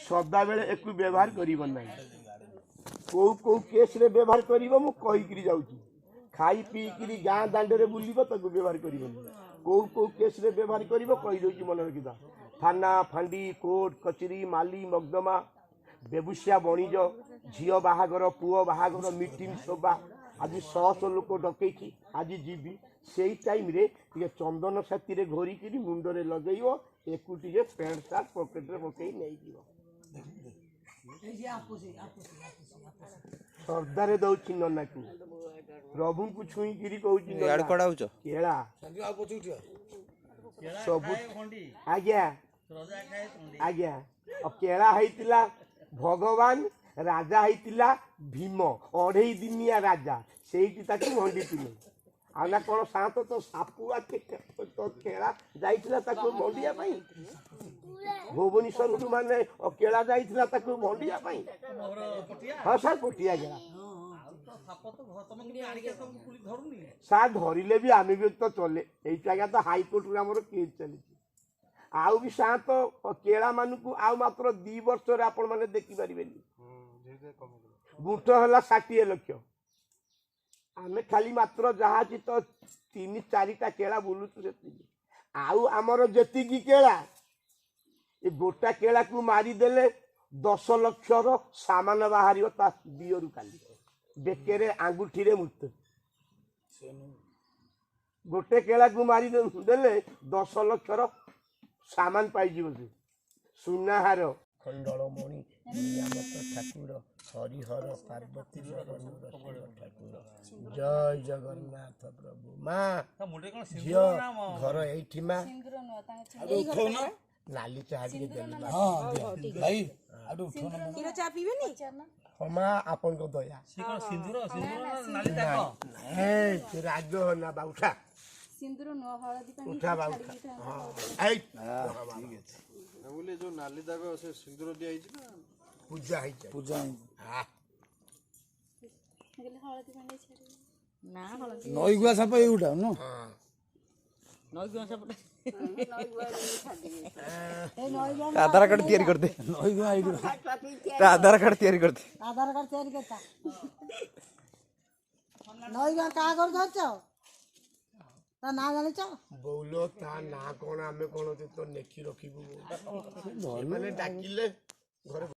ସଦାବେଳେ ଏକୁ ବ୍ୟବହାର କରିବ ନାହିଁ। କୋଉ କୋଉ କେସ୍ରେ ବ୍ୟବହାର କରିବ ମୁଁ କହିକିରି ଯାଉଛି। ଖାଇ ପିଇକିରି ଗାଁ ଦାଣ୍ଡରେ ବୁଲିବ, ତାକୁ ବ୍ୟବହାର କରିବନି। କୋଉ କୋଉ କେସ୍ରେ ବ୍ୟବହାର କରିବ କହିଦେଉଛି, ମନେ ରଖିଥା। ଥାନା, ଫାଣ୍ଡି, କୋର୍ଟ କଚେରୀ, ମାଲି ମକଦ୍ଦମା, ବ୍ୟବସାୟ ବଣିଜ, ଝିଅ ବାହାଘର, ପୁଅ ବାହାଘର, ମିଟିଂ ସଭା, ଆଜି ଶହ ଶହ ଲୋକ ଡକେଇଛି, ଆଜି ଯିବି, ସେଇ ଟାଇମ୍ରେ ଟିକେ ଚନ୍ଦନ ସାଥିରେ ଘୋରିକିରି ମୁଣ୍ଡରେ ଲଗେଇବ। ଏକୁ ଟିକେ ପ୍ୟାଣ୍ଟ ସାର୍ଟ ପକେଟରେ ପକେଇ ନେଇଯିବ। ଶ୍ରଦ୍ଧାରେ ଦଉଛି ନନାକୁ, ପ୍ରଭୁଙ୍କୁ ଛୁଇଁକିରି କହୁଛି ଇଆଡ଼େ ନନା। କୁଆଡ଼େ ଆଉଛ? କେଳା ସବୁ ଆଜ୍ଞା ଆଜ୍ଞା। ଆଉ କେଳା ହେଇଥିଲା ଭଗବାନ, ରାଜା ହେଇଥିଲା ଭୀମ, 2.5 ଦିନିଆ ରାଜା, ସେଇଠି ତାକୁ ଭଣ୍ଡିଥିଲେ। ଆଉ ନା କଣ ସାନ୍ତ ତ ସାପୁଆ ତ କେଳା ଯାଇଥିଲା ତାକୁ ଭଣ୍ଡିବା ପାଇଁ ଭୁବନେଶ୍ୱରରୁ, ମାନେ କେଳା ଯାଇଥିଲା ତାକୁ ଭଣ୍ଡିବା ପାଇଁ। ହଁ ସାର୍, ପଟିଆ କେଳା ସାର୍। ଧରିଲେ ବି ଆମେ ବି ତ ଚଲେ। ଏଇ ଜାଗା ତ ହାଇକୋର୍ଟରେ ଆମର କେସ୍ ଚାଲିଛି। ଆଉ ବି ସାନ୍ତ କେଳା ମାନଙ୍କୁ ଆଉ ମାତ୍ର 2 ବର୍ଷରେ ଆପଣମାନେ ଦେଖିପାରିବେନି। ଗୁଣ୍ଠ ହେଲା 60 ଲକ୍ଷ। ଆମେ ଖାଲି ମାତ୍ର ଯାହା ଅଛି ତ 3 4ଟା କେଳା ବୁଲୁଛୁ, ସେତିକି। ଆଉ ଆମର ଯେତିକି କେଳା, ଏ ଗୋଟା କେଳାକୁ ମାରିଦେଲେ 10 ଲକ୍ଷର ସାମାନ ବାହାରିବ ତା ଦିଅରୁ। କାଲି ବେକେରେ ଆଙ୍ଗୁଠିରେ ମୃତ୍ୟୁ। ଗୋଟେ କେଳାକୁ ମାରି ଦେଲେ 10 ଲକ୍ଷର ସାମାନ ପାଇଯିବ ସେ, ସୁନାହାର, ଖଣ୍ଡଳମଣି ନିୟାମକ ଠାକୁର ହରିହର ପାର୍ବତୀ ଶିବ ଠାକୁର। ଜୟ ଜଗନ୍ନାଥ ପ୍ରଭୁ। ମା ଝିଅ ଘର ଏଇଠି ମା। ନାଲି ଚାହା ଟିକେ ଦେଲୁ ମା। କ୍ଷୀର ଚା ପିଇବେନି? ହଁ ମା, ଆପଣଙ୍କ ଦୟା। ରାଗ ନା ବା, ଉଠା। ସିନ୍ଦୁର ନୁହଁ, ହଳଦୀ ପାଣି। ଉଠା ବା, ଉଠା। ହଁ, ଏଇ ଠିକ ଅଛି। ବୋଲି ଯୋଉ ନାଲି ଦାଗ, ସେ ସିନ୍ଦୁର ଦିଆହେଇଛି ନା? ପୂଜା ହେଇଛି। ପୂଜା। ହଳଦୀ ପାଣି ଛାଡ଼ିବେ ନା ହଳଦୀ? ନଈଗୁଆ ସାପ ଏଇଗୁଟା ନୁହଁ? ଆଧାର କାର୍ଡ ତିଆରି କରିଦେ। ନଈଗୁଆ ଏଇଗୁଡ଼ା ଆଧାର କାର୍ଡ ତିଆରି କରିଦେ। ଆଧାର କାର୍ଡ ତିଆରି କରିଥା। ନଈଗାଁ କାହା ଘରୁ ଧରିଛ? ତା ନାଁ ଜାଣିଛ? ବଉଲ, ତା ନାଁ କଣ? ଆମେ କଣ ତ ଲେଖି ରଖିବୁ? ସେମାନେ ଡାକିଲେ ଘରେ।